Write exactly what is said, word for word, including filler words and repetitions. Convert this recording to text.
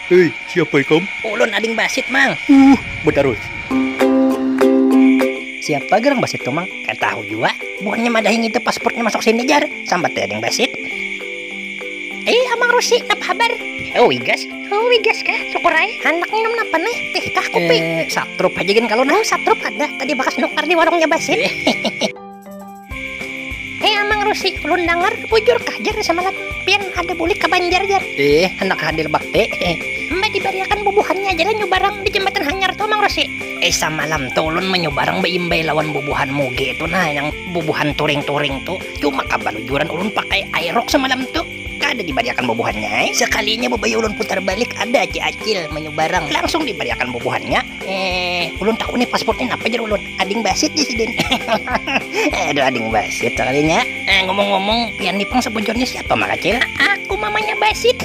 Hei, siapa ikam? Ulun Ading Basit, Mang. Uh, betarus. Siapa garang Basit tu, Mang? Kada tahu jua. Buhannya madahi ngitu paspornya masuk sini, jar. Sambat Ading Basit. Eh, Amang Rusi, napa habar? Oh, wigas. Oh, wigas kah? Syukur ai. Handak minum napa nih? Teh kah, kopi? Eh, satrup aja gin kalau nah. Oh, satrup ada. Tadi bakas nukar di warungnya Basit. Eh, Amang Rusi, ulun dangar bujur kah jar samalam pian ada bulik ka Banjar jar. Eh, handak hadir bakti. Mbah dibariakan bubuhannya aja lah nyubarang di jembatan hanyar tu, Amang Rusi. Eh, samalam tu ulun manyubarang baimbai lawan bubuhan muge tu nah, yang bubuhan turing-turing tu. Cuma kabalujuran ulun pakai airok samalam tu. Kada dibariakan bubuhannya, eh. Sekalinya babaya ulun putar balik, ada acil-acil manyubarang. Langsung dibariakan bubuhannya. Eh, ulun takuni paspornya napa jar ulun. Ading Basit jar sidin. Aduh, Ading Basit sekalinya. Eh, ngomong-ngomong, pian ni pang sebujurnya siapa, Mang Acil? Aku mamanya Basit.